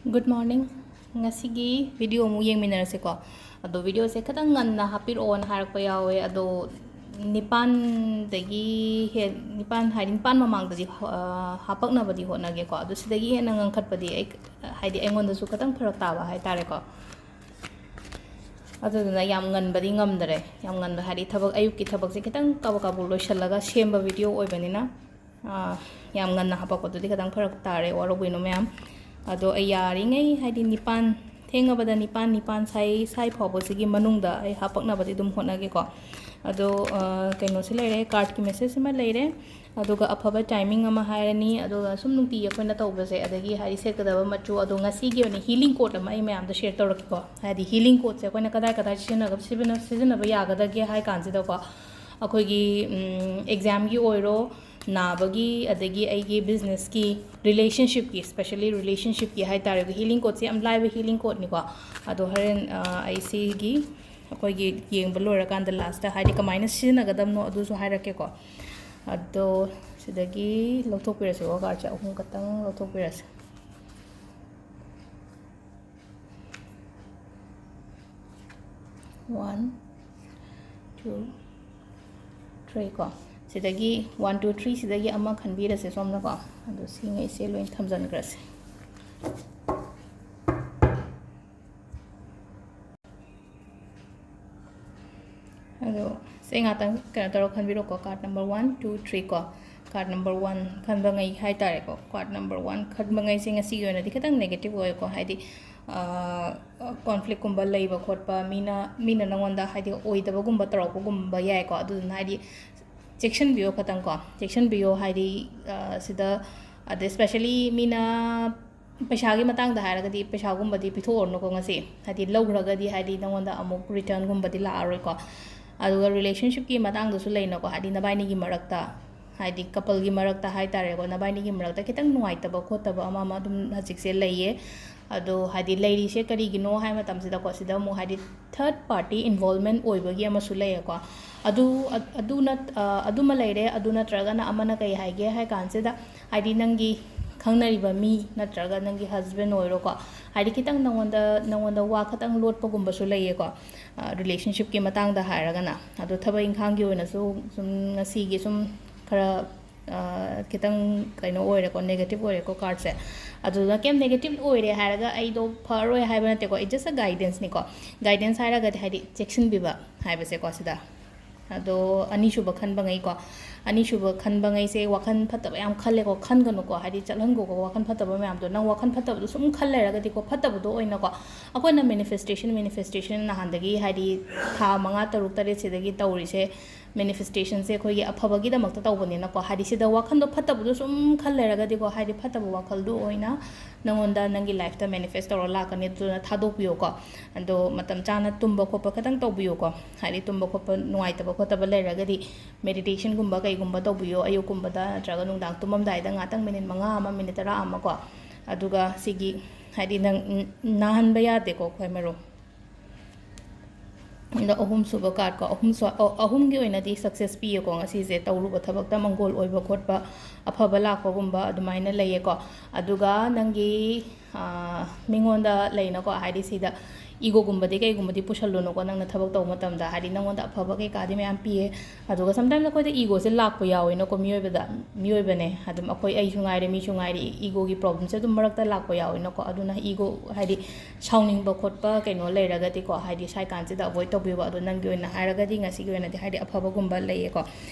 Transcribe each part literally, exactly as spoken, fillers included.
Good morning. ꯉꯁꯤꯒꯤ video ꯑꯃꯨꯛ ꯌꯦꯡꯃꯤꯟꯅꯔꯁꯤꯀꯣ꯫ ꯑꯗꯣ videoꯁꯦ ꯈꯤꯇꯪ ꯉꯟꯅ ꯍꯥꯞꯄꯤꯔꯛꯑꯣꯅ ꯍꯥꯏꯔꯛꯄ ꯌꯥꯎꯋꯦ꯫ ꯑꯗꯣ ꯅꯤꯄꯥꯟꯗꯒꯤ ꯍꯦꯟ-, ꯅꯤꯄꯥꯟ ꯍꯥꯏꯗꯤ ꯅꯤꯄꯥꯟ ꯃꯃꯥꯡꯗꯗꯤ, ꯑ, ꯍꯥꯄꯛꯅꯕꯗꯤ ꯍꯣꯠꯅꯒꯦꯀꯣ꯫ ꯑꯗꯣ ꯁꯤꯗꯒꯤ ꯍꯦꯟꯅ ꯉꯟꯈꯠꯄꯗꯤ ꯑꯩ, ꯍꯥꯏꯗꯤ ꯑꯩꯉꯣꯟꯗꯁꯨ ꯈꯤꯇꯪ ꯐꯔꯛ ꯇꯥꯕ ꯍꯥꯏꯇꯥꯔꯦꯀꯣ꯫ ꯑꯗꯨꯗꯨꯅ ꯌꯥꯝ ꯉꯟꯕꯗꯤ ꯉꯝꯗꯔꯦ꯫ ꯌꯥꯝ ꯉꯟꯕ ꯍꯥꯏꯗꯤ ꯊꯕꯛ, ꯑꯌꯨꯛꯀꯤ ꯊꯕꯛꯁꯦ ꯈꯤꯇꯪ ꯀꯥꯕꯛ ꯀꯥꯕꯛ ꯂꯣꯏꯁꯤꯜꯂꯒ ꯁꯦꯝꯕ video ꯑꯣꯏꯕꯅꯤꯅ, ꯑꯥ, ꯌꯥꯝ ꯉꯟꯅ ꯍꯥꯄꯛꯄꯗꯨꯗꯤ ꯈꯤꯇꯪ ꯐꯔꯛ ꯇꯥꯔꯦ, ꯋꯥꯔꯧꯕꯤꯅꯨ ꯃꯌꯥꯝ꯫ ꯑꯗꯣ ꯑꯩ ꯌꯥꯔꯤꯉꯩ ꯍꯥꯏꯗꯤ ꯅꯤꯄꯥꯟ, ꯊꯦꯡꯉꯕꯗ ꯅꯤꯄꯥꯟ, ꯅꯤꯄꯥꯟ ꯁꯥꯏ, ꯁꯥꯏ ꯐꯥꯎꯕꯁꯤꯒꯤ ꯃꯅꯨꯡꯗ ꯑꯩ ꯍꯥꯄꯛꯅꯕꯗꯤ ꯑꯗꯨꯝ ꯍꯣꯠꯅꯒꯦꯀꯣ꯫ ꯑꯗꯣ, ꯑꯥ, ꯀꯩꯅꯣꯁꯤ ꯂꯩꯔꯦ, cardꯀꯤ message ꯑꯃ ꯂꯩꯔꯦ꯫ ꯑꯗꯨꯒ ꯑꯐꯕ timing ꯑꯃ ꯍꯥꯏꯔꯅꯤ꯫ ꯑꯗꯨꯒ ꯁꯨꯝ ꯅꯨꯡꯇꯤꯒꯤ ꯑꯩꯈꯣꯏꯅ ꯇꯧꯕꯁꯦ, ꯑꯗꯒꯤ ꯍꯥꯏꯗꯤ ꯁꯦꯠꯀꯗꯕ ꯃꯆꯨ, ꯑꯗꯣ ꯉꯁꯤꯒꯤ ꯑꯣꯏꯅ healing code ꯑꯃ ꯑꯩ ꯃꯌꯥꯝꯗ share ꯇꯧꯔꯛꯀꯦꯀꯣ꯫ ꯍꯥꯏꯗꯤ healing codeꯁꯦ ꯑꯩꯈꯣꯏꯅ ꯀꯗꯥꯏ ꯀꯗꯥꯏ ꯁꯤꯖꯤꯟꯅꯒ-, ꯁꯤꯖꯤꯟꯅ-, ꯁꯤꯖꯤꯟꯅꯕ ꯌꯥꯒꯗꯒꯦ ꯍꯥꯏ ꯀꯥꯟꯁꯤꯗꯀꯣ, ꯑꯩꯈꯣꯏꯒꯤ, ꯎꯝ, examꯒꯤ ꯑꯣꯏꯔꯣ, ꯅꯥꯕꯒꯤ, ꯑꯗꯒꯤ ꯑꯩꯒꯤ businessꯀꯤ, relationshipꯀꯤ, specially relationshipꯀꯤ ꯍꯥꯏ ꯇꯥꯔꯦ, healing codeꯁꯦ ꯌꯥꯝ ꯂꯥꯏꯕ healing codeꯅꯤꯀꯣ꯫ ꯑꯗꯣ ꯍꯣꯔꯦꯟ, ꯑ, ꯑꯩ ꯁꯤꯒꯤ ꯑꯩꯈꯣꯏꯒꯤ ꯌꯦꯡꯕ ꯂꯣꯏꯔꯀꯥꯟꯗ lastꯇ ꯍꯥꯏꯗꯤ ꯀꯃꯥꯏꯅ ꯁꯤꯖꯤꯟꯅꯒꯗꯕꯅꯣ ꯑꯗꯨꯁꯨ ꯍꯥꯏꯔꯛꯀꯦꯀꯣ꯫ ꯑꯗꯣ ꯁꯤꯗꯒꯤ ꯂꯧꯊꯣꯛꯄꯤꯔꯁꯤꯀꯣ, cardꯁꯦ ꯑꯍꯨꯝ ꯈꯛꯇꯪ ꯂꯧꯊꯣꯛꯄꯤꯔꯁꯤ꯫ One, two, three ꯀꯣ꯫ ꯁꯤꯗꯒꯤ one, two, three ꯁꯤꯗꯒꯤ ꯑꯃ ꯈꯟꯕꯤꯔꯁꯦ ꯁꯣꯝꯅꯀꯣ꯫ ꯑꯗꯣ ꯁꯤꯉꯩꯁꯦ ꯂꯣꯏ ꯊꯝꯖꯤꯟꯈ꯭ꯔꯁꯦ꯫ ꯑꯗꯣ ꯁꯦ ꯉꯥꯛꯇꯪ ꯀꯩꯅꯣ ꯇꯧꯔ ꯈꯟꯕꯤꯔꯣꯀꯣ, card number one, two, three ꯀꯣ꯫ Card number one ꯈꯟꯕꯉꯩ ꯍꯥꯏ ꯇꯥꯔꯦꯀꯣ, card number one ꯈꯟꯕꯉꯩꯁꯦ ꯉꯁꯤꯒꯤ ꯑꯣꯏꯅꯗꯤ ꯈꯤꯇꯪ negative ꯑꯣꯏꯀꯣ, ꯍꯥꯏꯗꯤ, ꯑꯥ, conflictꯀꯨꯝꯕ ꯂꯩꯕ ꯈꯣꯠꯄ, ꯃꯤꯅ, ꯃꯤꯅ ꯅꯉꯣꯟꯗ ꯍꯥꯏꯗꯤ ꯑꯣꯏꯗꯕꯒꯨꯝꯕ ꯇꯧꯔꯛꯄꯒꯨꯝꯕ ꯌꯥꯏꯀꯣ꯫ ꯑꯗꯨꯗꯨꯅ ꯍꯥꯏꯗꯤ ꯆꯦꯛꯁꯤꯟꯕꯤꯌꯣ ꯈꯇꯪꯀꯣ, ꯆꯦꯛꯁꯤꯟꯕꯤꯌꯣ ꯍꯥꯏꯗꯤ, ꯑꯥ, ꯁꯤꯗ, ꯑꯗꯩ specially ꯃꯤꯅ ꯄꯩꯁꯥꯒꯤ ꯃꯇꯥꯡꯗ ꯍꯥꯏꯔꯒꯗꯤ ꯄꯩꯁꯥꯒꯨꯝꯕꯗꯤ ꯄꯤꯊꯣꯛꯑꯣꯔꯅꯨꯀꯣ ꯉꯁꯤ, ꯍꯥꯏꯗꯤ ꯂꯧꯈ꯭ꯔꯒꯗꯤ ꯍꯥꯏꯗꯤ ꯅꯉꯣꯟꯗ ꯑꯃꯨꯛ returnꯒꯨꯝꯕꯗꯤ ꯂꯥꯛꯑꯔꯣꯏꯀꯣ꯫ ꯑꯗꯨꯒ relationshipꯀꯤ ꯃꯇꯥꯡꯗꯁꯨ ꯂꯩꯅꯀꯣ, ꯍꯥꯏꯗꯤ ꯅꯕꯥꯏꯅꯤꯒꯤ ꯃꯔꯛꯇ, ꯍꯥꯏꯗꯤ coupleꯒꯤ ꯃꯔꯛꯇ ꯍꯥꯏ ꯇꯥꯔꯦꯀꯣ, ꯅꯕꯥꯏꯅꯤꯒꯤ ꯃꯔꯛꯇ ꯈꯤꯇꯪ ꯅꯨꯡꯉꯥꯏꯇꯕ ꯈꯣꯠꯇꯕ ꯑꯃ ꯑꯃ ꯑꯗꯨꯝ ꯍꯧꯖꯤꯛꯁꯦ ꯂꯩꯌꯦ꯫ ꯑꯗꯣ ꯍꯥꯏꯗꯤ ꯂꯩꯔꯤꯁꯦ ꯀꯔꯤꯒꯤꯅꯣ ꯍꯥꯏ ꯃꯇꯝꯁꯤꯗꯀꯣ, ꯁꯤꯗ ꯑꯃꯨꯛ ꯍꯥꯏꯗꯤ third party involvement ꯑꯣꯏꯕꯒꯤ ꯑꯃꯁꯨ ꯂꯩꯌꯦꯀꯣ꯫ ꯑꯗꯨ, ꯑꯗꯨ ꯅꯠ-, ꯑ, ꯑꯗꯨꯃ ꯂꯩꯔꯦ꯫ ꯑꯗꯨ ꯅꯠꯇ꯭ꯔꯒꯅ ꯑꯃꯅ ꯀꯩ ꯍꯥꯏꯒꯦ ꯍꯥꯏ ꯀꯥꯟꯁꯤꯗ, ꯍꯥꯏꯗꯤ ꯅꯪꯒꯤ ꯈꯪꯅꯔꯤꯕ ꯃꯤ ꯅꯠꯇ꯭ꯔꯒ ꯅꯪꯒꯤ ꯍꯁꯕꯦꯟ ꯑꯣꯏꯔꯣꯀꯣ, ꯍꯥꯏꯗꯤ ꯈꯤꯇꯪ ꯅꯉꯣꯟꯗ ꯅꯉꯣꯟꯗ ꯋꯥ ꯈꯤꯇꯪ ꯂꯣꯠꯄꯒꯨꯝꯕꯁꯨ ꯂꯩꯌꯦꯀꯣ, ꯔꯤꯂꯦꯁꯟꯁꯤꯞꯀꯤ ꯃꯇꯥꯡꯗ ꯍꯥꯏꯔꯒꯅ꯫ ꯑꯗꯣ ꯊꯕꯛ ꯏꯪꯈꯥꯡꯒꯤ ꯑꯣꯏꯅꯁꯨ ꯁꯨꯝ ꯉꯁꯤꯒꯤ ꯁꯨꯝ ꯈꯔ ꯈꯤꯇꯪ ꯀꯩꯅꯣ ꯑꯣꯏꯔꯦꯀꯣ, ꯅꯦꯒꯦꯇꯤꯞ ꯑꯣꯏꯔꯦꯀꯣ ꯀꯥꯔꯠꯁꯦ꯫ ꯑꯗꯨꯗꯨꯅ ꯀꯩꯝ ꯅꯦꯒꯦꯇꯤꯞ ꯑꯣꯏꯔꯦ ꯍꯥꯏꯔꯒ ꯑꯩꯗꯣ ꯐꯔꯣꯏ ꯍꯥꯏꯕ ꯅꯠꯇꯦꯀꯣ, it's just a guidanceꯅꯤꯀꯣ꯫ ꯒꯥꯏꯗꯦꯟꯁ ꯍꯥꯏꯔꯒꯗꯤ ꯍꯥꯏꯗꯤ ꯆꯦꯛꯁꯤꯟꯕꯤꯕ ꯍꯥꯏꯕꯁꯦꯀꯣ ꯁꯤꯗ꯫ ꯑꯗꯣ ꯑꯅꯤꯁꯨꯕ ꯈꯟꯕꯉꯩꯀꯣ, ꯑꯅꯤꯁꯨꯕ ꯈꯟꯕꯉꯩꯁꯦ ꯋꯥꯈꯜ ꯐꯠꯇꯕ ꯌꯥꯝ ꯈꯜꯂꯦꯀꯣ, ꯈꯟꯒꯅꯨꯀꯣ, ꯍꯥꯏꯗꯤ ꯆꯠꯍꯟꯒꯣꯀꯣ ꯋꯥꯈꯜ ꯐꯠꯇꯕ ꯃꯌꯥꯝꯗꯣ꯫ ꯅꯪ ꯋꯥꯈꯜ ꯐꯠꯇꯕꯗꯣ ꯁꯨꯝ ꯈꯜ ꯂꯩꯔꯒꯗꯤꯀꯣ, ꯐꯠꯇꯕꯗꯣ ꯑꯣꯏꯅꯀꯣ, ꯑꯩꯈꯣꯏꯅ ꯃꯦꯅꯤꯐꯦꯁꯇꯦꯁꯟ ꯃꯦꯅꯤꯐꯦꯁꯇꯦꯁꯟ ꯅꯍꯥꯟꯗꯒꯤ ꯍꯥꯏꯗꯤ ꯊꯥ ꯃꯉꯥ ꯇꯔꯨꯛ ꯇꯔꯦꯠꯁꯤꯗꯒꯤ ꯇꯧꯔꯤꯁꯦ, ꯃꯦꯅꯤꯐꯦꯁꯇꯦꯁꯟꯁꯦ ꯑꯩꯈꯣꯏꯒꯤ ꯑꯐꯕꯒꯤꯗꯃꯛꯇ ꯇꯧꯕꯅꯤꯅꯀꯣ, ꯍꯥꯏꯗꯤ ꯁꯤꯗ ꯋꯥꯈꯜꯗꯣ ꯐꯠꯇꯕꯗꯣ ꯁꯨꯝ ꯈꯜ ꯂꯩꯔꯒꯗꯤꯀꯣ, ꯍꯥꯏꯗꯤ ꯐꯠꯇꯕ ꯋꯥꯈꯜꯗꯣ ꯑꯣꯏꯅ ꯅꯉꯣꯟꯗ ꯅꯪꯒꯤ ꯂꯥꯏꯐꯇ ꯃꯦꯅꯤꯐꯦꯁ ꯇꯧꯔ ꯂꯥꯛꯀꯅꯤ꯫ ꯑꯗꯨꯅ ꯊꯥꯗꯣꯛꯄꯤꯌꯣꯀꯣ꯫ ꯑꯗꯣ ꯃꯇꯝ ꯆꯥꯅ ꯇꯨꯝꯕ ꯈꯣꯠꯄ ꯈꯤꯇꯪ ꯇꯧꯕꯤꯌꯨꯀꯣ꯫ ꯍꯥꯏꯗꯤ ꯇꯨꯝꯕ ꯈꯣꯠꯄ ꯅꯨꯡꯉꯥꯏꯇꯕ ꯈꯣꯠꯇꯕ ꯂꯩꯔꯒꯗꯤ ꯃꯦꯗꯤꯇꯦꯁꯟꯒꯨꯝꯕ ꯀꯩꯒꯨꯝꯕ ꯇꯧꯕꯤꯌꯣ ꯑꯌꯨꯛꯀꯨꯝꯕꯗ, ꯅꯠꯇ꯭ꯔꯒ ꯅꯨꯡꯗꯥꯡ ꯇꯨꯝꯃꯝꯗꯥꯏꯗ ꯉꯥꯛꯇꯪ ꯃꯤꯅꯤꯠ ꯃꯉꯥ ꯑꯃ, ꯃꯤꯅꯤꯠ ꯇꯔꯥ ꯑꯃ ꯀꯣ꯫ ꯑꯗꯨꯒ ꯁꯤꯒꯤ ꯍꯥꯏꯗꯤ ꯅꯪ ꯅꯥꯍꯟꯕ ꯌꯥꯗꯦꯀꯣ ꯈ꯭ꯋꯥꯏ ꯃꯔꯨ꯫ ꯑꯗꯣ ꯑꯍꯨꯝꯁꯨꯕ ꯀꯥꯔꯠꯀꯣ, ꯑꯍꯨꯝꯁꯨ-, ꯑ-, ꯑꯍꯨꯝꯒꯤ ꯑꯣꯏꯅꯗꯤ ꯁꯛꯁꯦꯁ ꯄꯤꯌꯦꯀꯣ ꯉꯁꯤꯁꯦ꯫ ꯇꯧꯔꯨꯕ ꯊꯕꯛꯇ ꯃꯪꯒꯣꯜ ꯑꯣꯏꯕ ꯈꯣꯠꯄ, ꯑꯐꯕ ꯂꯥꯛꯄꯒꯨꯝꯕ ꯑꯗꯨꯃꯥꯏꯅ ꯂꯩꯌꯦꯀꯣ꯫ ꯑꯗꯨꯒ ꯅꯪꯒꯤ, ꯑ, ꯃꯤꯉꯣꯟꯗ ꯂꯩꯅꯀꯣ, ꯍꯥꯏꯗꯤ ꯁꯤꯗ ꯏꯒꯣꯒꯨꯝꯕꯗꯤ ꯀꯩꯒꯨꯝꯕꯗꯤ ꯄꯨꯁꯜꯂꯨꯅꯨꯀꯣ ꯅꯪꯅ ꯊꯕꯛ ꯇꯧꯕ ꯃꯇꯝꯗ꯫ ꯍꯥꯏꯗꯤ ꯅꯉꯣꯟꯗ ꯑꯐꯕ ꯀꯩꯀꯥꯗꯤ ꯃꯌꯥꯝ ꯄꯤꯌꯦ꯫ ꯑꯗꯨꯒ ꯁꯝꯇꯥꯏꯝꯁ ꯑꯩꯈꯣꯏꯗ ꯏꯒꯣꯁꯦ ꯂꯥꯛꯄ ꯌꯥꯎꯋꯦꯅꯀꯣ ꯃꯤꯑꯣꯏꯕꯗ, ꯃꯤꯑꯣꯏꯕꯅꯦ꯫ ꯑꯗꯨꯝ ꯑꯩꯈꯣꯏ, ꯑꯩꯁꯨ ꯉꯥꯏꯔꯦ, ꯃꯤꯁꯨ ꯉꯥꯏꯔꯦ, ꯏꯒꯣꯒꯤ ꯄ꯭ꯔꯣꯕ꯭ꯂꯦꯝꯁꯦ ꯑꯗꯨꯝ ꯃꯔꯛꯇ ꯂꯥꯛꯄ ꯌꯥꯎꯋꯦꯅꯀꯣ꯫ ꯑꯗꯨꯅ ꯏꯒꯣ ꯍꯥꯏꯗꯤ ꯁꯥꯎꯅꯤꯡꯕ ꯈꯣꯠꯄ ꯀꯩꯅꯣ ꯂꯩꯔꯒꯗꯤꯀꯣ, ꯍꯥꯏꯗꯤ ꯁ꯭ꯋꯥꯏ ꯀꯥꯟꯁꯤꯗ ꯑꯦꯚꯣꯏꯗ ꯇꯧꯕꯤꯌꯣ꯫ ꯑꯗꯣ ꯅꯪꯒꯤ ꯑꯣꯏꯅ ꯍꯥꯏꯔꯒꯗꯤ ꯉꯁꯤꯒꯤ ꯑꯣꯏꯅꯗꯤ ꯍꯥꯏꯗꯤ ꯑꯐꯕꯒꯨꯝꯕ ꯂꯩꯌꯦꯀꯣ꯫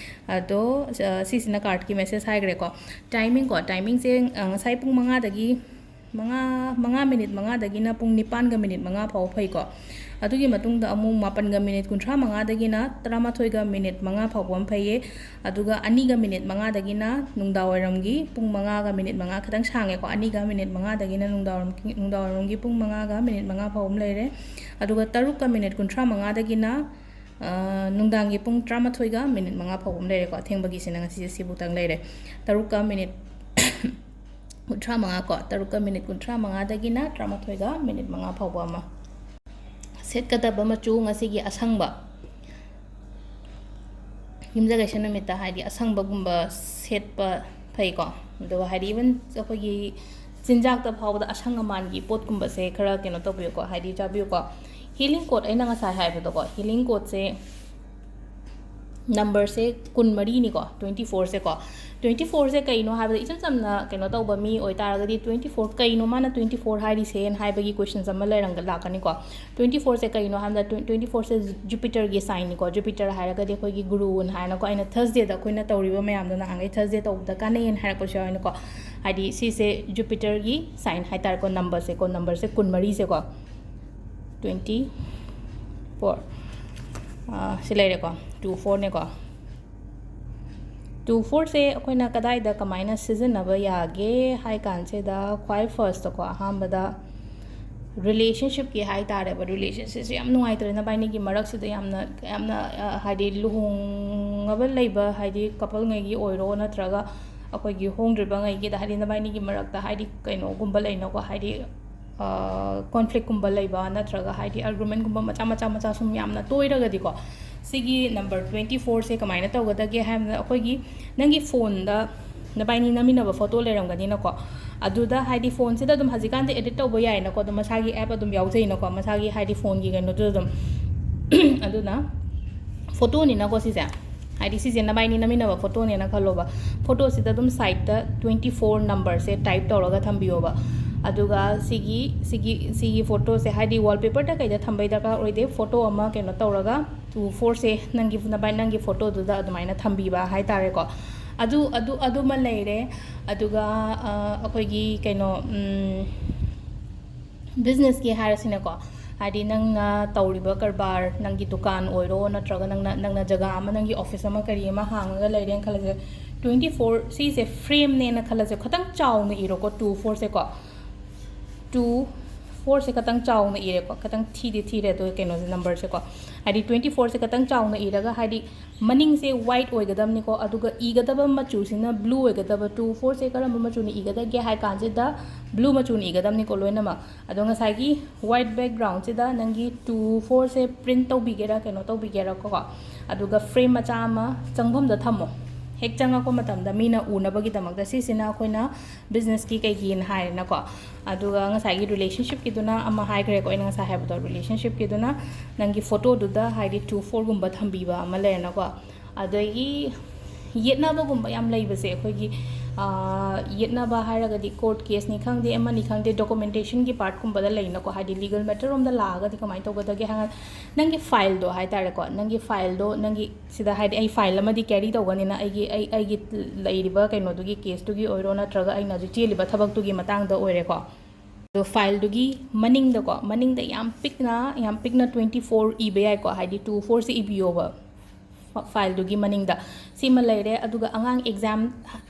ꯑꯗꯣ, ꯑ, ꯁꯤꯁꯤꯅ ꯀꯥꯔꯠꯀꯤ ꯃꯦꯁꯦꯖ ꯍꯥꯏꯈ꯭ꯔꯦꯀꯣ꯫ ꯇꯥꯏꯃꯤꯡꯀꯣ, ꯇꯥꯏꯃꯤꯡꯁꯦ, ꯑ, ꯉꯁꯥꯏ ꯄꯨꯡ ꯃꯉꯥꯗꯒꯤ, ꯃꯉꯥ, ꯃꯉꯥ ꯃꯤꯅꯤꯠ ꯃꯉꯥꯗꯒꯤꯅ ꯄꯨꯡ ꯅꯤꯄꯥꯟꯒ ꯃꯤꯅꯤꯠ ꯃꯉꯥ ꯐꯥꯎꯕ ꯐꯩꯀꯣ꯫ ꯑꯗꯨꯒꯤ ꯃꯇꯨꯡꯗ ꯑꯃꯨꯛ ꯃꯥꯄꯟꯒ ꯃꯤꯅꯤꯠ ꯀꯨꯟꯊ꯭ꯔꯥ ꯃꯉꯥꯗꯒꯤꯅ ꯇꯔꯥꯃꯥꯊꯣꯏꯒ ꯃꯤꯅꯤꯠ ꯃꯉꯥ ꯐꯥꯎꯕ ꯑꯃ ꯐꯩꯌꯦ꯫ ꯑꯗꯨꯒ ꯑꯅꯤꯒ ꯃꯤꯅꯤꯠ ꯃꯉꯥꯗꯒꯤꯅ ꯅꯨꯡꯗꯥꯡꯋꯥꯏꯔꯝꯒꯤ ꯄꯨꯡ ꯃꯉꯥꯒ ꯃꯤꯅꯤꯠ ꯃꯉꯥ, ꯈꯤꯇꯪ ꯁꯥꯡꯉꯦꯀꯣ, ꯑꯅꯤꯒ ꯃꯤꯅꯤꯠ ꯃꯉꯥꯗꯒꯤꯅ ꯅꯨꯡꯗꯥꯡꯋꯥꯏꯔꯝ-, ꯅꯨꯡꯗꯥꯡꯋꯥꯏꯔꯝꯒꯤ ꯄꯨꯡ ꯃꯉꯥꯒ ꯃꯤꯅꯤꯠ ꯃꯉꯥ ꯐꯥꯎꯕ ꯑꯃ ꯂꯩꯔꯦ꯫ ꯑꯗꯨꯒ ꯇꯔꯨꯛꯀ ꯃꯤꯅꯤꯠ ꯀꯨꯟꯊ꯭ꯔꯥ ꯃꯉꯥꯗꯒꯤꯅ, ꯑ, ꯅꯨꯡꯗꯥꯡꯒꯤ ꯄꯨꯡ ꯇꯔꯥꯃꯥꯊꯣꯏꯒ ꯃꯤꯅꯤꯠ ꯃꯉꯥ ꯐꯥꯎꯕ ꯑꯃ ꯂꯩꯔꯦꯀꯣ꯫ ꯑꯊꯦꯡꯕꯒꯤꯁꯤꯅ ꯉꯁꯤꯁꯦ ꯁꯤꯕꯨꯛꯇꯪ ꯂꯩꯔꯦ꯫ ꯇꯔꯨꯛꯀ ꯃꯤꯅꯤꯠ ꯀꯨꯟꯊ꯭ꯔꯥ ꯃꯉꯥ ꯀꯣ, ꯇꯔꯨꯛꯀ ꯃꯤꯅꯤꯠ ꯀꯨꯟꯊ꯭ꯔꯥ ꯃꯉꯥꯗꯒꯤꯅ ꯇꯔꯥꯃꯥꯊꯣꯏꯒ ꯃꯤꯅꯤꯠ ꯃꯉꯥ ꯐꯥꯎꯕ ꯑꯃ꯫ ꯁꯦꯠꯀꯗꯕ ꯃꯆꯨ ꯉꯁꯤꯒꯤ ꯑꯁꯪꯕ꯫ ꯌꯨꯝꯖꯀꯩꯁ ꯅꯨꯃꯤꯠꯇ ꯍꯥꯏꯗꯤ ꯑꯁꯪꯕꯒꯨꯝꯕ ꯁꯦꯠꯄ ꯐꯩꯀꯣ꯫ ꯑꯗꯨꯒ ꯍꯥꯏꯗꯤ even ꯑꯩꯈꯣꯏꯒꯤ ꯆꯤꯟꯖꯥꯛꯇ ꯐꯥꯎꯕꯗ ꯑꯁꯪ ꯑꯃꯥꯟꯒꯤ ꯄꯣꯠꯀꯨꯝꯕꯁꯦ ꯈꯔ ꯀꯩꯅꯣ ꯇꯧꯕꯤꯌꯨꯀꯣ, ꯍꯥꯏꯗꯤ ꯆꯥꯕꯤꯌꯨꯀꯣ꯫ Healing code ꯑꯩꯅ ꯉꯁꯥꯏ ꯍꯥꯏꯕꯗꯣꯀꯣ, healing codeꯁꯦ numberꯁꯦ ꯀꯨꯟꯃꯔꯤꯅꯤꯀꯣ, twenty fourꯁꯦꯀꯣ꯫ Twenty fourꯁꯦ ꯀꯩꯅꯣ ꯍꯥꯏꯕꯗ, ꯏꯆꯝ ꯆꯝꯅ ꯀꯩꯅꯣ ꯇꯧꯕ ꯃꯤ ꯑꯣꯏꯇꯥꯔꯒꯗꯤ, twenty four ꯀꯩꯅꯣ ꯃꯥꯅ twenty four ꯍꯥꯏꯔꯤꯁꯦꯅ ꯍꯥꯏꯕꯒꯤ questions ꯑꯃ ꯂꯩꯔꯝꯒ ꯂꯥꯛꯀꯅꯤꯀꯣ꯫ Twenty fourꯁꯦ ꯀꯩꯅꯣ ꯍꯥꯏꯕꯗ, twenty fourꯁꯦ Jupiterꯒꯤ signꯅꯤꯀꯣ꯫ Jupiter ꯍꯥꯏꯔꯒꯗꯤ ꯑꯩꯈꯣꯏꯒꯤ ꯒꯨꯔꯨꯅ ꯍꯥꯏꯅꯀꯣ, ꯑꯩꯅ Thursdayꯗ ꯑꯩꯈꯣꯏꯅ ꯇꯧꯔꯤꯕ ꯃꯌꯥꯝꯗꯣ ꯅꯍꯥꯟꯈꯩ Thursday ꯇꯧꯕꯗ ꯀꯥꯟꯅꯩꯌꯦꯅ ꯍꯥꯏꯔꯛꯄꯁꯨ ꯌꯥꯎꯋꯦꯅꯀꯣ꯫ ꯍꯥꯏꯗꯤ ꯁꯤꯁꯦ Jupiterꯒꯤ sign ꯍꯥꯏꯇꯥꯔꯦꯀꯣ, numberꯁꯦꯀꯣ, numberꯁꯦ ꯀꯨꯟꯃꯔꯤꯁꯦꯀꯣ, twenty four꯫ ꯁꯤ ꯂꯩꯔꯦꯀꯣ, two fourꯅꯦꯀꯣ꯫ Two fourꯁꯦ ꯑꯩꯈꯣꯏꯅ ꯀꯗꯥꯏꯗ ꯀꯃꯥꯏꯅ ꯁꯤꯖꯤꯟꯅꯕ ꯌꯥꯒꯦ ꯍꯥꯏ ꯀꯥꯟꯁꯤꯗ, ꯈ꯭ꯋꯥꯏ firstꯇꯀꯣ, ꯑꯍꯥꯟꯕꯗ relationshipꯀꯤ ꯍꯥꯏ ꯇꯥꯔꯦꯕ꯫ Relationshipꯁꯦ ꯌꯥꯝ ꯅꯨꯡꯉꯥꯏꯇ꯭ꯔꯦ, ꯅꯕꯥꯏꯅꯤꯒꯤ ꯃꯔꯛꯁꯤꯗ ꯌꯥꯝꯅ, ꯌꯥꯝꯅ, ꯑ, ꯍꯥꯏꯗꯤ ꯂꯨꯍꯣꯡꯉꯕ ꯂꯩꯕ, ꯍꯥꯏꯗꯤ coupleꯉꯩꯒꯤ ꯑꯣꯏꯔꯣ, ꯅꯠꯇ꯭ꯔꯒ ꯑꯩꯈꯣꯏꯒꯤ ꯍꯣꯡꯗ꯭ꯔꯤꯕꯉꯩꯒꯤꯗ, ꯍꯥꯏꯗꯤ ꯅꯕꯥꯏꯅꯤꯒꯤ ꯃꯔꯛꯇ ꯍꯥꯏꯗꯤ ꯀꯩꯅꯣꯒꯨꯝꯕ ꯂꯩꯅꯀꯣ, ꯍꯥꯏꯗꯤ, ꯑ, conflictꯀꯨꯝꯕ ꯂꯩꯕ, ꯅꯠꯇ꯭ꯔꯒ ꯍꯥꯏꯗꯤ argumentꯀꯨꯝꯕ ꯃꯆꯥ ꯃꯆꯥ ꯃꯆꯥ ꯁꯨꯝ ꯌꯥꯝꯅ ꯇꯣꯏꯔꯒꯗꯤꯀꯣ, ꯁꯤꯒꯤ number twenty fourꯁꯦ ꯀꯃꯥꯏꯅ ꯇꯧꯒꯗꯒꯦ ꯍꯥꯏꯕꯗ, ꯑꯩꯈꯣꯏꯒꯤ ꯅꯪꯒꯤ phoneꯗ ꯅꯕꯥꯏꯅꯤ ꯅꯝꯃꯤꯟꯅꯕ photo ꯂꯩꯔꯝꯒꯅꯤꯅꯀꯣ, ꯑꯗꯨꯗ ꯍꯥꯏꯗꯤ phoneꯁꯤꯗ ꯑꯗꯨꯝ ꯍꯧꯖꯤꯛꯀꯥꯟꯗꯤ edit ꯇꯧꯕ ꯌꯥꯏꯅꯀꯣ, ꯑꯗꯨꯝ ꯃꯁꯥꯒꯤ app ꯑꯗꯨꯝ ꯌꯥꯎꯖꯩꯅꯀꯣ, ꯃꯁꯥꯒꯤ ꯍꯥꯏꯗꯤ phoneꯒꯤ ꯀꯩꯅꯣꯗꯨꯗ ꯑꯗꯨꯝ꯫ ꯑꯗꯨꯅ photoꯅꯤꯅꯀꯣ ꯁꯤꯁꯦ, ꯍꯥꯏꯗꯤ ꯁꯤꯁꯦ ꯅꯕꯥꯏꯅꯤ ꯅꯝꯃꯤꯟꯅꯕ photoꯅꯦꯅ ꯈꯜꯂꯣꯕ꯫ Photoꯁꯤꯗ ꯑꯗꯨꯝ sideꯇ twenty four numberꯁꯦ type ꯇꯧꯔꯒ ꯊꯝꯕꯤꯌꯣꯕ꯫ ꯑꯗꯨꯒ ꯁꯤꯒꯤ, ꯁꯤꯒꯤ, ꯁꯤꯒꯤ photoꯁꯦ ꯍꯥꯏꯗꯤ wallpaperꯗ ꯀꯩꯗ ꯊꯝꯕꯩ ꯗꯔꯀꯥꯔ ꯑꯣꯏꯗꯦ, photo ꯑꯃ ꯀꯩꯅꯣ ꯇꯧꯔꯒ two fourꯁꯦ ꯅꯪꯒꯤ, ꯅꯕꯥꯏ-, ꯅꯪꯒꯤ photoꯗꯨꯗ ꯑꯗꯨꯃꯥꯏꯅ ꯊꯝꯕꯤꯕ ꯍꯥꯏꯇꯥꯔꯦꯀꯣ꯫ ꯑꯗꯨ, ꯑꯗꯨ, ꯑꯗꯨꯃ ꯂꯩꯔꯦ꯫ ꯑꯗꯨꯒ, ꯑ, ꯑꯩꯈꯣꯏꯒꯤ ꯀꯩꯅꯣ, ꯎꯝ, businessꯀꯤ ꯍꯥꯏꯔꯁꯤꯅꯦꯀꯣ, ꯍꯥꯏꯗꯤ ꯅꯪꯅ ꯇꯧꯔꯤꯕ ꯀꯔꯕꯥꯔ, ꯅꯪꯒꯤ ꯗꯨꯀꯥꯟ ꯑꯣꯏꯔꯣ, ꯅꯠꯇ꯭ꯔꯒ ꯅꯪꯅ, ꯅꯪꯅ ꯖꯒꯥ ꯑꯃ, ꯅꯪꯒꯤ office ꯑꯃ ꯀꯔꯤ ꯑꯃ ꯍꯥꯡꯉꯒ ꯂꯩꯔꯦꯅ ꯈꯜꯂꯁꯦ, twenty four ꯁꯤꯁꯦ frameꯅꯦꯅ ꯈꯜꯂꯁꯦ, ꯈꯤꯇꯪ ꯆꯥꯎꯅ ꯏꯔꯣꯀꯣ, two fourꯁꯦꯀꯣ꯫ Two fourꯁꯦ ꯈꯤꯇꯪ ꯆꯥꯎꯅ ꯏꯔꯦꯀꯣ, ꯈꯤꯇꯪ ꯊꯤꯗꯤ ꯊꯤꯔꯦ ꯑꯗꯣ ꯀꯩꯅꯣꯁꯦ, numberꯁꯦꯀꯣ, ꯍꯥꯏꯗꯤ twenty fourꯁꯦ ꯈꯤꯇꯪ ꯆꯥꯎꯅ ꯏꯔꯒ, ꯍꯥꯏꯗꯤ ꯃꯅꯤꯡꯁꯦ white ꯑꯣꯏꯒꯗꯕꯅꯤꯀꯣ, ꯑꯗꯨꯒ ꯏꯒꯗꯕ ꯃꯆꯨꯁꯤꯅ blue ꯑꯣꯏꯒꯗꯕ꯫ Two fourꯁꯦ ꯀꯔꯝꯕ ꯃꯆꯨꯅ ꯏꯒꯗꯒꯦ ꯍꯥꯏ ꯀꯥꯟꯁꯤꯗ blue ꯃꯆꯨꯅ ꯏꯒꯗꯕꯅꯤꯀꯣ ꯂꯣꯏꯅꯃꯛ꯫ ꯑꯗꯣ ꯉꯁꯥꯏꯒꯤ white backgroundꯁꯤꯗ ꯅꯪꯒꯤ two fourꯁꯦ print ꯇꯧꯕꯤꯒꯦꯔꯥ, ꯀꯩꯅꯣ ꯇꯧꯕꯤꯒꯦꯔꯥꯀꯣ, ꯑꯗꯨꯒ frame ꯃꯆꯥ ꯑꯃ ꯆꯪꯐꯝꯗ ꯊꯝꯃꯣ, ꯍꯦꯛ ꯆꯪꯉꯛꯄ ꯃꯇꯝꯗ ꯃꯤꯅ ꯎꯅꯕꯒꯤꯗꯃꯛꯇ ꯁꯤꯁꯤꯅ ꯑꯩꯈꯣꯏꯅ ꯕꯤꯖꯤꯅꯦꯁꯀꯤ ꯀꯩꯒꯤꯅ ꯍꯥꯏꯔꯦꯅꯀꯣ꯫ ꯑꯗꯨꯒ ꯉꯁꯥꯏꯒꯤ ꯔꯤꯂꯦꯁꯟꯁꯤꯞꯀꯤꯗꯨꯅ ꯑꯃ ꯍꯥꯏꯈ꯭ꯔꯦꯀꯣ, ꯑꯩꯅ ꯉꯁꯥꯏ ꯍꯥꯏꯕꯗꯣ, ꯔꯤꯂꯦꯁꯟꯁꯤꯞꯀꯤꯗꯨꯅ ꯅꯪꯒꯤ ꯐꯣꯇꯣꯗꯨꯗ ꯍꯥꯏꯗꯤ ꯇꯨ ꯐꯣꯔꯒꯨꯝꯕ ꯊꯝꯕꯤꯕ ꯑꯃ ꯂꯩꯔꯦꯅꯀꯣ꯫ ꯑꯗꯒꯤ ꯌꯦꯠꯅꯕꯒꯨꯝꯕ ꯌꯥꯝ ꯂꯩꯕꯁꯦ ꯑꯩꯈꯣꯏꯒꯤ, ꯌꯦꯠꯅꯕ ꯍꯥꯏꯔꯒꯗꯤ ꯀꯣꯔꯠ ꯀꯦꯁꯅꯤ ꯈꯪꯗꯦ, ꯑꯃꯅꯤ ꯈꯪꯗꯦ, ꯗꯣꯀꯨꯃꯦꯟꯇꯦꯁꯟꯒꯤ ꯄꯥꯔꯠꯀꯨꯝꯕꯗ ꯂꯩꯅꯀꯣ, ꯍꯥꯏꯗꯤ ꯂꯤꯒꯜ ꯃꯦꯇꯔ ꯔꯣꯝꯗ ꯂꯥꯛꯑꯒꯗꯤ ꯀꯃꯥꯏꯅ ꯇꯧꯒꯗꯒꯦ ꯍꯥꯏꯔ, ꯅꯪꯒꯤ ꯐꯥꯏꯜꯗꯣ ꯍꯥꯏ ꯇꯥꯔꯦꯀꯣ, ꯅꯪꯒꯤ ꯐꯥꯏꯜꯗꯣ, ꯅꯪꯒꯤ ꯁꯤꯗ ꯍꯥꯏꯗꯤ ꯑꯩ ꯐꯥꯏꯜ ꯑꯃꯗꯤ ꯀꯦꯔꯤ ꯇꯧꯒꯅꯤꯅ, ꯑꯩꯒꯤ ꯑꯩ ꯑꯩꯒꯤ ꯂꯩꯔꯤꯕ ꯀꯩꯅꯣꯗꯨꯒꯤ ꯀꯦꯁꯇꯨꯒꯤ ꯑꯣꯏꯔꯣ, ꯅꯠꯇ꯭ꯔꯒ ꯑꯩꯅ ꯍꯧꯖꯤꯛ ꯆꯦꯜꯂꯤꯕ ꯊꯕꯛꯇꯨꯒꯤ ꯃꯇꯥꯡꯗ ꯑꯣꯏꯔꯦꯀꯣ꯫ ꯑꯗꯣ ꯐꯥꯏꯜꯗꯨꯒꯤ ꯃꯅꯤꯡꯗꯀꯣ, ꯃꯅꯤꯡꯗ ꯌꯥꯝ ꯄꯤꯛꯅ, ꯌꯥꯝ ꯄꯤꯛꯅ ꯇ꯭ꯋꯦꯟꯇꯤ ꯐꯣꯔ ꯏꯕ ꯌꯥꯏꯀꯣ, ꯍꯥꯏꯗꯤ ꯇꯨ ꯐꯣꯔꯁꯦ ꯏꯕꯤꯌꯣꯕ ꯐꯥꯏꯜꯗꯨꯒꯤ ꯃꯅꯤꯡꯗ꯫ ꯁꯤꯃ ꯂꯩꯔꯦ꯫ ꯑꯗꯨꯒ ꯑꯉꯥꯡ ꯑꯦꯛꯖꯥꯝ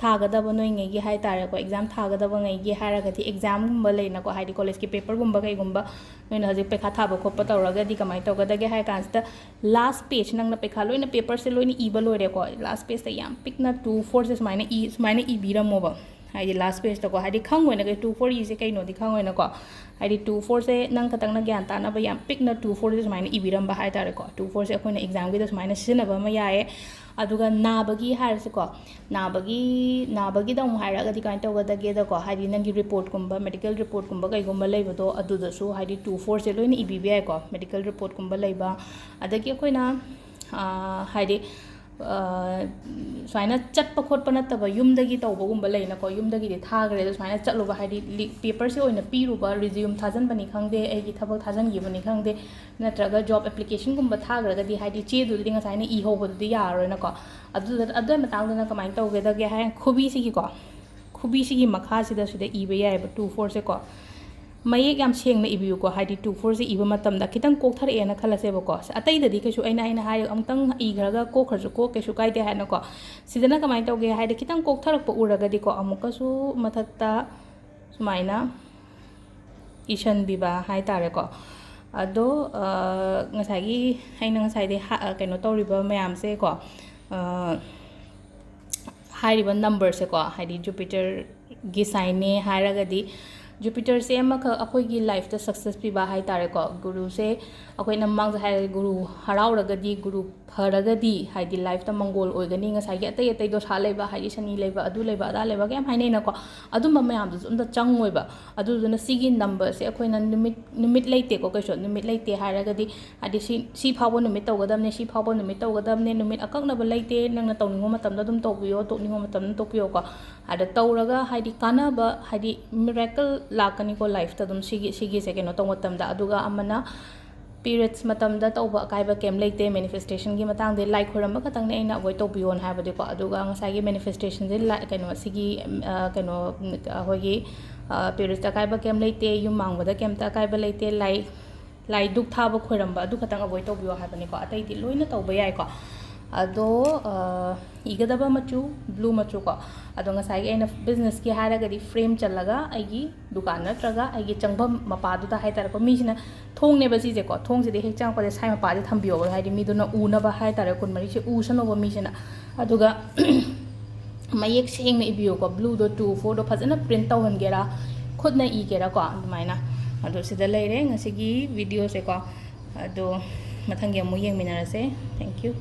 ꯊꯥꯒꯗꯕ ꯅꯣꯏꯉꯩꯒꯤ ꯍꯥꯏ ꯇꯥꯔꯦꯀꯣ, ꯑꯦꯛꯖꯥꯝ ꯊꯥꯒꯗꯕꯉꯩꯒꯤ ꯍꯥꯏꯔꯒꯗꯤ ꯑꯦꯛꯖꯥꯝꯒꯨꯝꯕ ꯂꯩꯅꯀꯣ, ꯍꯥꯏꯗꯤ ꯀꯣꯂꯦꯖꯀꯤ ꯄꯦꯄꯔꯒꯨꯝꯕ ꯀꯩꯒꯨꯝꯕ ꯅꯣꯏꯅ ꯍꯧꯖꯤꯛ ꯄꯩꯈꯥ ꯊꯥꯕ ꯈꯣꯠꯄ ꯇꯧꯔꯒꯗꯤ ꯀꯃꯥꯏꯅ ꯇꯧꯒꯗꯒꯦ ꯍꯥꯏ ꯀꯥꯟꯁꯤꯗ, ꯂꯥꯁ ꯄꯦꯖ, ꯅꯪꯅ ꯄꯩꯈꯥ ꯂꯣꯏꯅ ꯄꯦꯄꯔꯁꯦ ꯂꯣꯏꯅ ꯏꯕ ꯂꯣꯏꯔꯦꯀꯣ, ꯂꯥꯁ ꯄꯦꯖꯇ ꯌꯥꯝ ꯄꯤꯛꯅ ꯇꯨ ꯐꯣꯔꯁꯦ ꯁꯨꯃꯥꯏꯅ ꯏ ꯁꯨꯃꯥꯏꯅ ꯏꯕꯤꯔꯝꯃꯣꯕ꯫ ꯍꯥꯏꯗꯤ ꯂꯥꯁ ꯄꯦꯖꯇꯀꯣ, ꯍꯥꯏꯗꯤ ꯈꯪꯉꯣꯏꯅ ꯀꯩ ꯇꯨ ꯐꯣꯔ ꯏꯁꯦ ꯀꯩꯅꯣꯗꯤ ꯈꯪꯉꯣꯏꯅꯀꯣ꯫ ꯍꯥꯏꯗꯤ ꯇꯨ ꯐꯣꯔꯁꯦ ꯅꯪ ꯈꯛꯇꯪꯅ ꯒ꯭ꯌꯥꯟ ꯇꯥꯅꯕ ꯌꯥꯝ ꯄꯤꯛꯅ ꯇꯨ ꯐꯣꯔꯁꯦ ꯁꯨꯃꯥꯏꯅ ꯏꯕꯤꯔꯝꯕ ꯍꯥꯏ ꯇꯥꯔꯦꯀꯣ꯫ ꯇꯨ ꯐꯣꯔꯁꯦ ꯑꯩꯈꯣꯏꯅ ꯑꯦꯛꯖꯥꯝꯒꯤꯗ ꯁꯨꯃꯥꯏꯅ ꯁꯤꯖꯤꯟꯅꯕ ꯑꯃ ꯌꯥꯏꯌꯦ꯫ ꯑꯗꯨꯒ ꯅꯥꯕꯒꯤ ꯍꯥꯏꯔꯁꯤꯀꯣ, ꯅꯥꯕꯒꯤ ꯅꯥꯕꯒꯤꯗ ꯑꯃꯨꯛ ꯍꯥꯏꯔꯛꯑꯒꯗꯤ ꯀꯃꯥꯏꯅ ꯇꯧꯒꯗꯒꯦꯗꯀꯣ, ꯍꯥꯏꯗꯤ ꯅꯪꯒꯤ ꯔꯤꯄꯣꯔꯠꯀꯨꯝꯕ, ꯃꯦꯗꯤꯀꯦꯜ ꯔꯤꯄꯣꯔꯠꯀꯨꯝꯕ ꯀꯩꯒꯨꯝꯕ ꯂꯩꯕꯗꯣ, ꯑꯗꯨꯗꯁꯨ ꯍꯥꯏꯗꯤ ꯇꯨ ꯐꯣꯔꯁꯦ ꯂꯣꯏꯅ ꯏꯕꯤꯕ ꯌꯥꯏꯀꯣ, ꯃꯦꯗꯤꯀꯦꯜ ꯔꯤꯄꯣꯔꯠꯀꯨꯝꯕ ꯂꯩꯕ꯫ ꯑꯗꯒꯤ ꯑꯩꯈꯣꯏꯅ ꯍꯥꯏꯗꯤ ꯁꯨꯃꯥꯏꯅ ꯆꯠꯄ ꯈꯣꯠꯄ ꯅꯠꯇꯕ ꯌꯨꯝꯗꯒꯤ ꯇꯧꯕꯒꯨꯝꯕ ꯂꯩꯅꯀꯣ, ꯌꯨꯝꯗꯒꯤꯗꯤ ꯊꯥꯈ꯭ꯔꯦ, ꯑꯗꯣ ꯁꯨꯃꯥꯏꯅ ꯆꯠꯂꯨꯕ, ꯍꯥꯏꯗꯤ ꯄꯦꯄꯔꯁꯦ ꯑꯣꯏꯅ ꯄꯤꯔꯨꯕ, ꯔꯤꯖ꯭ꯌꯨꯝ ꯊꯥꯖꯤꯟꯕꯅꯤ ꯈꯪꯗꯦ, ꯑꯩꯒꯤ ꯊꯕꯛ ꯊꯥꯖꯤꯟꯈꯤꯕꯅꯤ ꯈꯪꯗꯦ, ꯅꯠꯇ꯭ꯔꯒ ꯖꯣꯕ ꯑꯦꯄ꯭ꯂꯤꯀꯦꯁꯟꯒꯨꯝꯕ ꯊꯥꯈ꯭ꯔꯒꯗꯤ, ꯍꯥꯏꯗꯤ ꯆꯦꯗꯨꯗꯤ ꯉꯁꯥꯏꯅ ꯏ ꯍꯧꯕꯗꯨꯗꯤ ꯌꯥꯔꯔꯣꯏꯅꯀꯣ꯫ ꯑꯗꯨꯗ ꯑꯗꯨꯒꯤ ꯃꯇꯥꯡꯗꯅ ꯀꯃꯥꯏꯅ ꯇꯧꯒꯦꯗꯒꯦ ꯍꯥꯏ, ꯈꯨꯕꯤꯁꯤꯒꯤꯀꯣ, ꯈꯨꯕꯤꯁꯤꯒꯤ ꯃꯈꯥꯁꯤꯗ ꯁꯤꯗ ꯏꯕ ꯌꯥꯏꯑꯕ ꯇꯨ ꯐꯣꯔꯁꯦꯀꯣ꯫ ꯃꯌꯦꯛ ꯌꯥꯝ ꯁꯦꯡꯅ ꯏꯕꯤꯌꯨꯀꯣ, ꯍꯥꯏꯗꯤ ꯇꯨ ꯐꯣꯔꯁꯦ ꯏꯕ ꯃꯇꯝꯗ ꯈꯤꯇꯪ ꯀꯣꯛꯊꯔꯛꯑꯦꯅ ꯈꯜꯂꯁꯦꯕꯀꯣ꯫ ꯑꯇꯩꯗꯗꯤ ꯀꯩꯁꯨ, ꯑꯩꯅ ꯑꯩꯅ ꯍꯥꯏ ꯑꯃꯨꯛꯇꯪ ꯏꯈ꯭ꯔꯒ ꯀꯣꯛꯈ꯭ꯔꯁꯨ ꯀꯣꯛ, ꯀꯩꯁꯨ ꯀꯥꯏꯗꯦ ꯍꯥꯏꯅꯀꯣ꯫ ꯁꯤꯗꯅ ꯀꯃꯥꯏꯅ ꯇꯧꯒꯦ ꯍꯥꯏꯗꯤ ꯈꯤꯇꯪ ꯀꯣꯛꯊꯔꯛꯄ ꯎꯔꯒꯗꯤꯀꯣ, ꯑꯃꯨꯛꯀꯁꯨ ꯃꯊꯛꯇ ꯁꯨꯃꯥꯏꯅ ꯏꯁꯟꯕꯤꯕ ꯍꯥꯏ ꯇꯥꯔꯦꯀꯣ꯫ ꯑꯗꯣ ꯉꯁꯥꯏꯒꯤ ꯑꯩꯅ ꯉꯁꯥꯏꯗꯩ ꯀꯩꯅꯣ ꯇꯧꯔꯤꯕ ꯃꯌꯥꯝꯁꯦꯀꯣ, ꯍꯥꯏꯔꯤꯕ ꯅꯝꯕꯔꯁꯦꯀꯣ, ꯍꯥꯏꯗꯤ ꯖꯨꯄꯤꯇꯔꯒꯤ ꯁꯥꯏꯟꯅꯦ ꯍꯥꯏꯔꯒꯗꯤ ꯖꯨꯄꯤꯇꯔꯁꯦ ꯑꯃꯈꯛ ꯑꯩꯈꯣꯏꯒꯤ ꯂꯥꯏꯐꯇ ꯁꯛꯁꯦꯁ ꯄꯤꯕ ꯍꯥꯏ ꯇꯥꯔꯦꯀꯣ꯫ ꯒꯨꯔꯨꯁꯦ ꯑꯩꯈꯣꯏꯅ ꯃꯃꯥꯡꯗ ꯍꯥꯏꯔꯒ ꯒꯨꯔꯨ ꯍꯔꯥꯎꯔꯒꯗꯤ, ꯒꯨꯔꯨ ꯐꯔꯒꯗꯤ, ꯍꯥꯏꯗꯤ ꯂꯥꯏꯐꯇ ꯃꯪꯒꯣꯜ ꯑꯣꯏꯒꯅꯤ꯫ ꯉꯁꯥꯏꯒꯤ ꯑꯇꯩ ꯑꯇꯩ ꯗꯣꯁꯥ ꯂꯩꯕ, ꯍꯥꯏꯗꯤ ꯁꯅꯤ ꯂꯩꯕ, ꯑꯗꯨ ꯂꯩꯕ, ꯑꯗꯥ ꯂꯩꯕ ꯀꯌꯥꯝ ꯍꯥꯏꯅꯩꯅꯀꯣ, ꯑꯗꯨꯝꯕ ꯃꯌꯥꯝꯗꯨꯁꯨ ꯑꯝꯇ ꯆꯪꯉꯣꯏꯕ꯫ ꯑꯗꯨꯗꯨꯅ ꯁꯤꯒꯤ ꯅꯝꯕꯔꯁꯦ ꯑꯩꯈꯣꯏꯅ ꯅꯨꯃꯤꯠ, ꯅꯨꯃꯤꯠ ꯂꯩꯇꯦꯀꯣ, ꯀꯩꯁꯨ ꯅꯨꯃꯤꯠ ꯂꯩꯇꯦ ꯍꯥꯏꯔꯒꯗꯤ, ꯍꯥꯏꯗꯤ ꯁꯤ, ꯁꯤ ꯐꯥꯎꯕ ꯅꯨꯃꯤꯠ ꯇꯧꯒꯗꯕꯅꯦ, ꯁꯤ ꯐꯥꯎꯕ ꯅꯨꯃꯤꯠ ꯇꯧꯒꯗꯕꯅꯦ, ꯅꯨꯃꯤꯠ ꯑꯀꯛꯅꯕ ꯂꯩꯇꯦ꯫ ꯅꯪꯅ ꯇꯧꯅꯤꯡꯕ ꯃꯇꯝꯗ ꯑꯗꯨꯝ ꯇꯧꯕꯤꯌꯣ, ꯇꯣꯛꯅꯤꯡꯕ ꯃꯇꯝꯗ ꯇꯣꯛꯄꯤꯌꯣꯀꯣ꯫ ꯑꯗ ꯇꯧꯔꯒ ꯍꯥꯏꯗꯤ ꯀꯥꯟꯅꯕ, ꯍꯥꯏꯗꯤ ꯃꯤꯔꯦꯀꯜ ꯂꯥꯛꯀꯅꯤꯀꯣ ꯂꯥꯏꯐꯇ ꯑꯗꯨꯝ ꯁꯤꯒꯤ, ꯁꯤꯒꯤꯁꯦ ꯀꯩꯅꯣ ꯇꯧꯕ ꯃꯇꯝꯗ꯫ ꯑꯗꯨꯒ ꯑꯃꯅ ꯄꯤꯔꯤꯌꯠꯁ ꯃꯇꯝꯗ ꯇꯧꯕ ꯑꯀꯥꯏꯕ ꯀꯩꯝ ꯂꯩꯇꯦ꯫ ꯃꯦꯅꯤꯐꯦꯁꯇꯦꯁꯟꯒꯤ ꯃꯇꯥꯡꯗꯤ ꯂꯥꯏ ꯈꯣꯏꯔꯝꯕ ꯈꯛꯇꯪꯅꯦ ꯑꯩꯅ ꯑꯦꯚꯣꯏꯗ ꯇꯧꯕꯤꯌꯣꯅ ꯍꯥꯏꯕꯗꯤꯀꯣ꯫ ꯑꯗꯨꯒ ꯉꯁꯥꯏꯒꯤ ꯃꯦꯅꯤꯐꯦꯁꯇꯦꯁꯟꯁꯦ ꯂꯥꯏ, ꯀꯩꯅꯣ, ꯁꯤꯒꯤ, ꯑ, ꯀꯩꯅꯣ, ꯑꯩꯈꯣꯏꯒꯤ, ꯑ, ꯄꯤꯔꯤꯌꯠꯁꯇ ꯑꯀꯥꯏꯕ ꯀꯩꯝ ꯂꯩꯇꯦ, ꯌꯨꯝ ꯃꯥꯡꯕꯗ ꯀꯩꯝꯇ ꯑꯀꯥꯏꯕ ꯂꯩꯇꯦ, ꯂꯥꯏ, ꯂꯥꯏ ꯙꯨꯛ ꯊꯥꯕ ꯈꯣꯏꯔꯝꯕ ꯑꯗꯨ ꯈꯛꯇꯪ ꯑꯦꯚꯣꯏꯗ ꯇꯧꯕꯤꯌꯣ ꯍꯥꯏꯕꯅꯤꯀꯣ꯫ ꯑꯇꯩꯗꯤ ꯂꯣꯏꯅ ꯇꯧꯕ ꯌꯥꯏꯀꯣ꯫ ꯑꯗꯣ, ꯑ, ꯏꯒꯗꯕ ꯃꯆꯨ ꯕ꯭ꯂꯨ ꯃꯆꯨꯀꯣ꯫ ꯑꯗꯣ ꯉꯁꯥꯏꯒꯤ ꯑꯩꯅ ꯕꯤꯖꯤꯅꯦꯁꯀꯤ ꯍꯥꯏꯔꯒꯗꯤ ꯐ꯭ꯔꯦꯝ ꯆꯜꯂꯒ ꯑꯩꯒꯤ ꯗꯨꯀꯥꯟ ꯅꯠꯇ꯭ꯔꯒ ꯑꯩꯒꯤ ꯆꯪꯐꯝ ꯃꯄꯥꯗꯨꯗ ꯍꯥꯏ ꯇꯥꯔꯦꯀꯣ, ꯃꯤꯁꯤꯅ ꯊꯣꯡꯅꯦꯕ ꯁꯤꯁꯦꯀꯣ, ꯊꯣꯡꯁꯤꯗ ꯍꯦꯛ ꯆꯪꯉꯛꯄꯗ ꯁꯥꯏ ꯃꯄꯥꯁꯦ ꯊꯝꯕꯤꯌꯣꯕ, ꯍꯥꯏꯗꯤ ꯃꯤꯗꯨꯅ ꯎꯅꯕ ꯍꯥꯏ ꯇꯥꯔꯦ, ꯀꯨꯟꯃꯔꯤꯁꯦ ꯎꯁꯅꯣꯕ ꯃꯤꯁꯤꯅ꯫ ꯑꯗꯨꯒ ꯃꯌꯦꯛ ꯁꯦꯡꯅ ꯏꯕꯤꯌꯨꯀꯣ, ꯕ꯭ꯂꯨꯗꯣ ꯇꯨ ꯐꯣꯔꯗꯣ ꯐꯖꯅ ꯄ꯭ꯔꯤꯟ ꯇꯧꯍꯟꯒꯦꯔꯥ, ꯈꯨꯠꯅ ꯏꯒꯦꯔꯥꯀꯣ, ꯑꯗꯨꯃꯥꯏꯅ꯫ ꯑꯗꯣ ꯁꯤꯗ ꯂꯩꯔꯦ ꯉꯁꯤꯒꯤ ꯚꯤꯗꯤꯑꯣꯁꯦꯀꯣ꯫ ꯑꯗꯣ ꯃꯊꯪꯒꯤ ꯑꯃꯨꯛ ꯌꯦꯡꯃꯤꯟꯅꯔꯁꯦ꯫ Thank you꯫